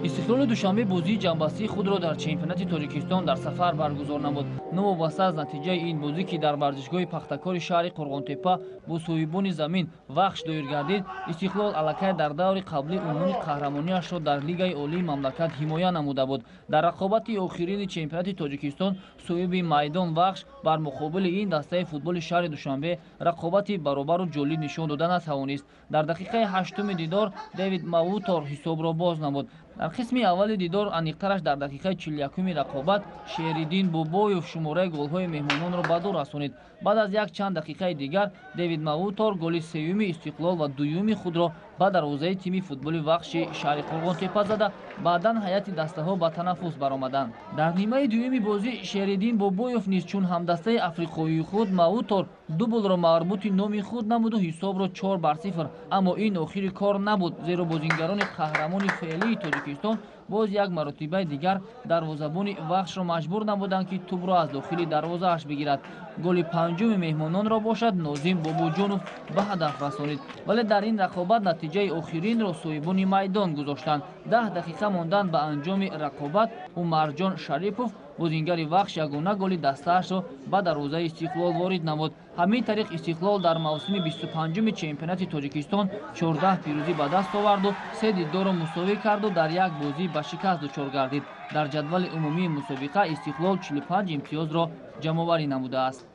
Истиқлоли Душанбе бозии ҷамъбастии худро дар чемпионати Тоҷикистон дар сафар баргузор намуд. Новобаста аз натиҷаи ин бозӣ, ки дар варзишгоҳи Пахтакори шаҳри Қурғонтеппа бо соҳибони замин Вахш доир гардид, Истиқлол аллакай дар даври қаблӣ унвони қаҳрамониашро дар Лигаи олии мамлакат ҳимоя намуда буд. Дар рақобати охирини чемпионати Тоҷикистон соҳиби майдон Вахш бар муқобили ин дастаи футболи шаҳри Душанбе рақобати баробару ҷолиб нишон дода натавонист. Дар дақиқаи ҳаштуми дидор Дэвид Мавутор ҳисобро боз намуд. Дар қисми аввали дидор, аниқтараш дар дақиқаи 41-уми рақобат, Шериддин Бобоев шумораи голҳои меҳмононро ба ду расонид. Баъд аз як чанд дақиқаи дигар Дэвид Мавутор голи сеюми Истиқлол ва дуюми худро ба дарвозаи тими футболи Вахши шаҳри Қурғонтеппа зада, баъдан ҳайати дастаҳо ба танаффус баромаданд. Дар нимаи дуюми бозӣ Шериддин Бобоев низ чун ҳамдастаи африқоии худ Мавутор дублро марбути номи худ намуду ҳисобро 4-0. Аммо ин охири кор набуд, зеро бозингарони қаҳрамони феълии Тоҷикистон боз як маротибаи дигар дарвозабони Вахшро маҷбур намуданд, ки тӯбро аз дохили дарвозааш бигирад. Голи панҷуми меҳмононро бошад Нозим Бобоҷонов ба ҳадаф расонид. Вале дар ин рақобат натиҷаи охиринро соҳибони майдон гузоштанд. 10 дақиқа мондан ба анҷоми рақобат Умарҷон Шарипов, бозингари Вахш, ягона голи дастаашро ба дарвозаи Истиқлол ворид намуд. Ҳамин тариқ Истиқлол дар мавсими 25-уми чемпионати Тоҷикистон 14 пирӯзӣ ба даст оварду се дидорро мусовӣ карду дар як бозӣ ба шикаст дучор гардид. Дар ҷадвали умумии мусобиқа Истиқлол 45 имтиёзро ҷамъоварӣ намудааст.